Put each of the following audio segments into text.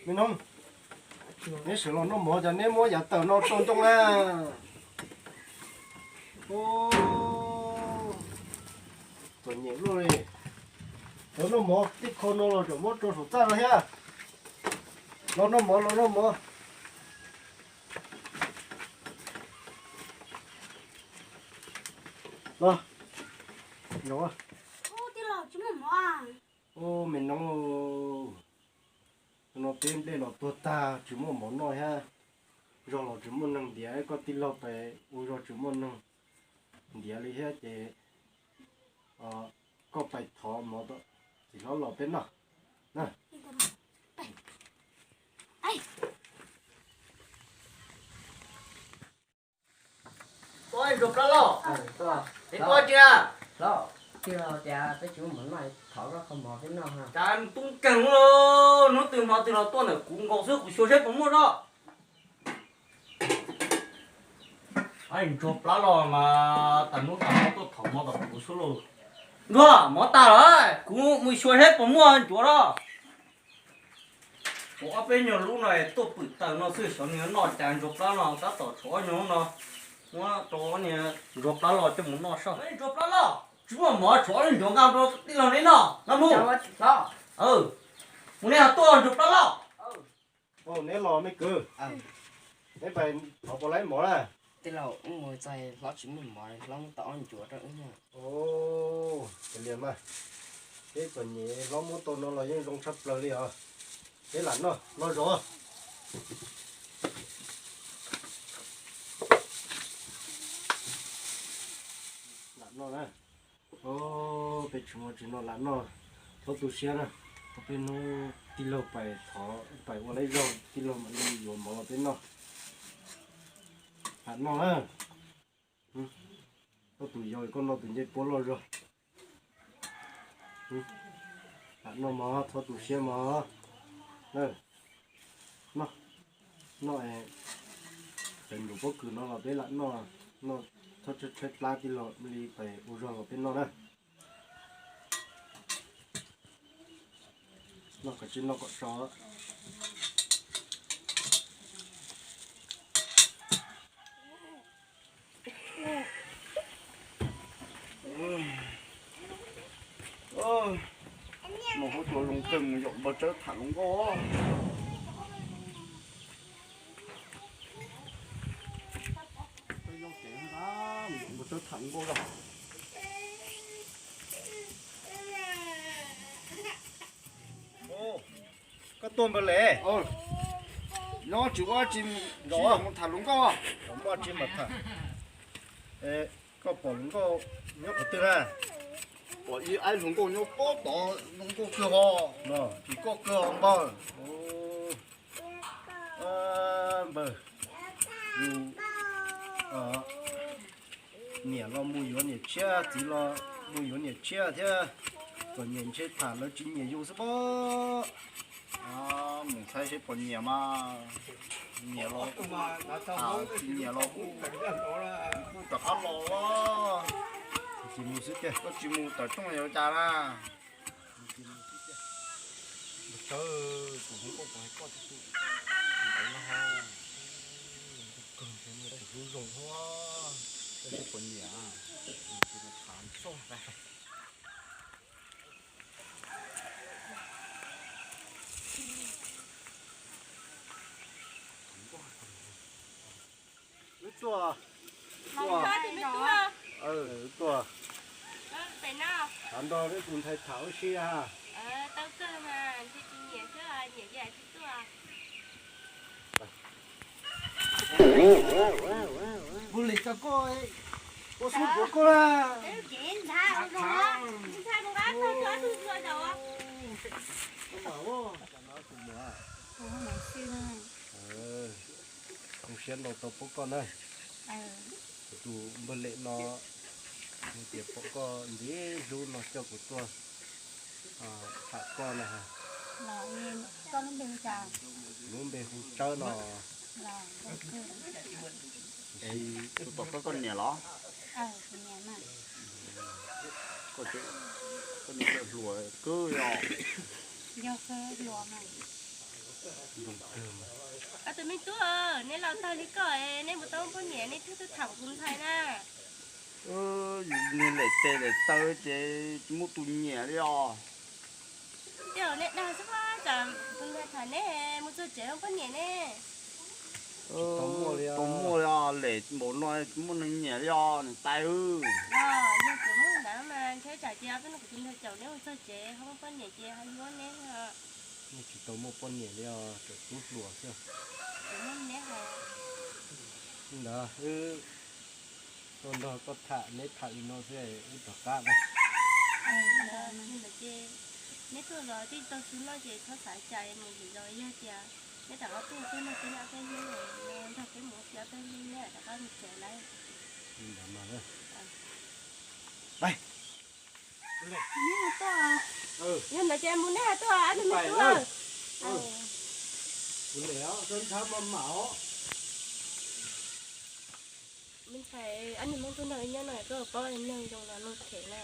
Me noog, neb sawv los noj mov cas neb muab yav tawm no rau ncoo na. Txom nyem luaj li. Lawv noj mov tib qho no los tseem muab rau saum txaj no thiab. Los noj mov, los noj mov. Los. Ub, tij laug, tsis muaj mov. Ub, me noog, no peb nplej los tuag tag tsis muaj mov noj thiab. Zog los tsis muaj neeg ntiav, koj tij laug pais ua zog tsis muaj neeg ntiav li thiab ces koj pais thov mov tom txiv hlob los peb noj na. Tuaj, Ntsuag Plab Lauj. Tuaj, es tuaj tsi na? Hlob, tij laug tias peb tsis muaj mov noj, thov koj kho mov peb noj. Cas tub nkeeg lauj, hnub twg hmo twg los tuaj ntawm kuv nkaus xwb, kuv xyuas seb puas muaj zog. Ntsuag Plab Lauj mas tas hnub tas hmo tuaj thov mov tom kuv xwb lauj. Ntsuag, mov tas lawm, kuv mus xyuas seb puas muaj ncuav los. Tshuav ob peb nyuag lub no tuaj pwm taws no xwb, xyov nws noj cas. Ntsuag Plab Lauj tab tom tshuav ob nyuag lub no, muab rau ob niag Ntsuag Plab Lauj coj mus noj soj. Ntsuag Plab Lauj, tsis muaj mov, tshuav ob lub ncuav nqa rau tij laug neb noj, nqa mus. Mus neb ho tuaj Ntsuag Plab Lauj. Neb los me kwv, neb pais thov puas laib mov na? Tij laug, wb mus txog hlob tsis muaj mov, hlob muab tau ob ncuav rau wb. Ua li mas, peb txom nyem hlob muab tau no los yeej zoo tshaj plaws li os. Peb lam noj, noj zog. Lam noj na. Peb tsis muaj tsis noj, lam noj. Txhob tu siab na, tau peb hnub tij laug pais thov, pais ua laib zog, tij laug mam li yuav mov los peb noj. Lam noj na. Koj tus yau koj noj tus ncej puab loj zog. Lam noj mov, txhob tu siab mog. Noj, noj, txawm ntsum pob kws no los peb lam noj, noj txhob tshaib tshaib plab, tij laug li pais ua zog los peb noj na. Noj kom tsib noj kom so. Mus hauv tuas zoo kawg, mus yaum npawg Tsawb tham hluas nkauj. Npawg Tsawb tham hluas nkauj. Koj tuaj npawg Lem? Nyob tsis ua tsi, tsis yog mus tham hluas nkauj. Muaj tsi mas tham. Koj pom hluas nkauj nyob qhov twg na? Pom ib aib hluas nkauj nyob pob tod, zoo nkauj kawg ho. Tim koj kawg ho npawg. Npawg, niam los mus yuav niam tshiab, txiv los mus yuav niam tshiab thiab. Txom nyem ntshe tham lawv tsis nyiam yus xwb pob. Mus saib seb puas nyiam mas. Nyiam los kuj tham, tsis nyiam los kuj, kuj rov qab los. Tsis mus xwb tiag, koj tsis mus tawm rooj yuav cas na. Npawg Tsawb, tus hluas nkauj kuv hais koj tsis tu ntawd no ho, zoo nkauj kawg, ntshe muaj tus hlub zoo thiab, saib seb puas nyiam, tsis mas tham txog. Wb tuaj, wb tuaj, av nrog wb tus ntxhais tham wb si ha. Npawg Lem, cas koj, koj xub npuav koj na. Zoo siab no tau pom koj na. Tus npawg Lem no, tias pom koj ntxiv hlub no coj kuv tuaj tham koj na. Lub npe hu Tsawb no. Tus tom koj, koj niam los? Koj niam hluas kawg os. Ob tug me tub, neb los tag li koj, neb mus tau poj niam, neb thiaj tuaj tham kuv tus ntxhais na. Yus niag lem tes lem taw ces tsis muaj tus nyiam li os. Tej zaum neb dag xwb, tsam tus ntxhais tham neb mus txog tsev muaj poj niam ne. Tsis tau muaj li os, lem npaum no tsis muaj neeg nyiam li os niam tais. Yog tseem muaj ntawd mas ntshe tsam ces peb no kuv tus ntxhais caum neb mus txog tsev ho muaj poj niam ces ho yuav neb. Tsis tau muaj poj niam li os, tseem tub hluas xwb. Ntawd wb tuaj nrog koj tham, neb tham li no xwb wb rov qab na. Neb tuaj los twb tau xwb no ces txhob xav cas mus zim zos, yog tias neb rov qab tuaj tuaj nrog peb nyob peb hlub, nrog peb mus ua si peb hlub, neb rov qab mus tsev lawm. Yog ntawd ces mus neb tuaj, ob tug me tub. Me ntxhais, ob niag Hmoob tuaj nrog nyob no koj paub neeg zoo los neeg phem na?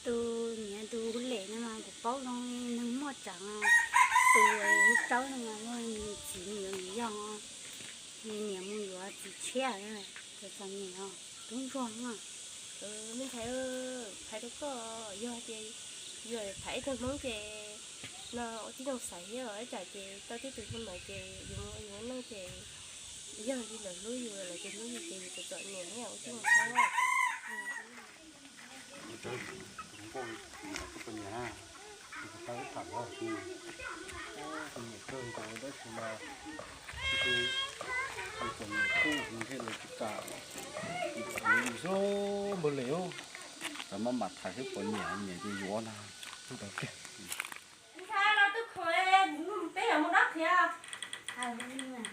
Tus niam tus Lem no mas kuv paub zoo li neeg muaj tseeb, tus Tsawb no mas muaj txiv mus yuav nws yog, nws niam mus yuav txiv tshiab, cov txom nyem os, tub ntsuag na. Me ntxhais, hais rau koj, yog tias yus tham ib tug Hmoob ces no ua tib zoo xaiv thiab, ib tsam ces tau tib tug xyoo ntawd ces yus mus ua yus neej ces yog li lawv hlub yus, lawv tsis hlub yus ces yus txom txom nyem thiab, ua tib zoo xaiv. Tus hluas nkauj no koj puas nyiam na? Tus tau tham no, kuv nyiam kawg nkaus tab sis mas tus txom nyem kuj ntshe lawv tsis kam yuav xwb npawg Lem. Txawm maj mam tham thiab, puas nyiam nyiam ces yuav na. Ntxhais los twb khaum, peb yuav mus dob qhiav. Npawg Lem,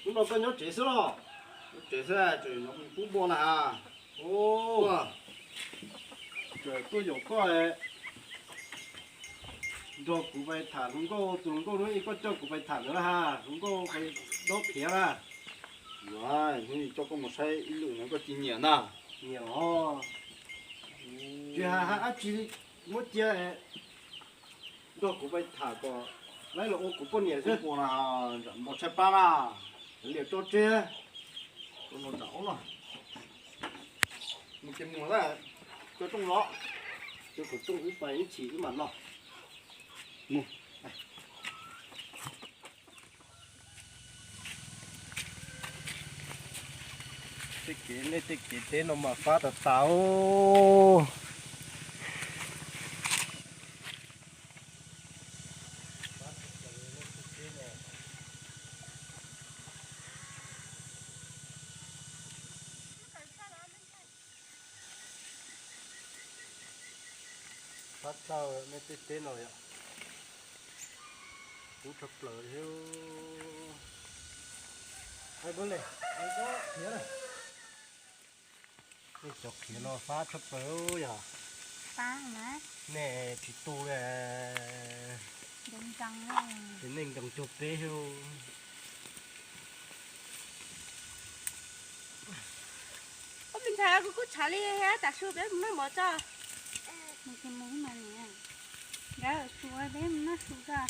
hnub no koj nyob tsev xwb los? Nyob tsev xwb, tseem nyob mus pub npua na has. Tuaj yaum koj nrog kuv pais tham hluas nkauj, tus hluas nkauj hnub ib koj coj kuv pais tham ntawd na has, hluas nkauj pais dob qhiav na. Hnub ib coj koj mus saib ib lwm no koj tsis nyiam ntag. Nyiam os. Tsis hais hais dab tsi, muab cia nrog kuv pais tham kom lawv los ua kuv poj niam xwb. Npua tshaib plab na, liam tso tseg. Mus ces mus, tso rooj los, tso kom rooj wb pais ib chim wb mam los. Mus. Tej kev, nej tej kev teb no mas fab tas tas os. Fab tag nej tej teb no yom. Kub tshaj plaws thiab. Npawg Lem, qhiav na. Nej cov qhiav no fab tshaj plaws yog. Nej tsis tu li. Ces nej nkees cuag peb thiab. Ub, me ntxhais, kuv kuj tshav li thiab, tav su peb mus noj mov tso. Nkawd su peb mus noj su tso.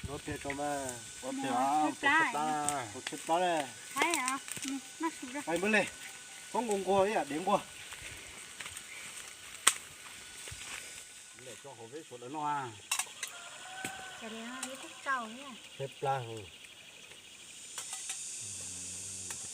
Ua phem tso mas. Ua phem, ua phem plab le. Ai npawg le, khaub nquag nquag ib yam dev nquag. Lem tso hauv peb sawv daws noj. Peb plab hauv.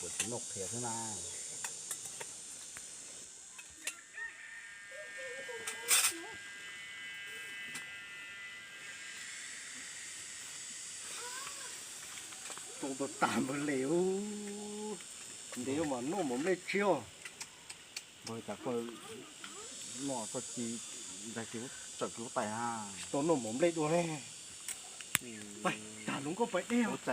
Puas tsis noj qhias xwb na. Tau tag npawg le, ntev mas noj mov nplej tshiab. Npawg cas koj noj koj ci ntag, tsis tsawm kuv lub tais na. Tau noj mov nplej dua ne. Pais tag lub nkauj pais deb os.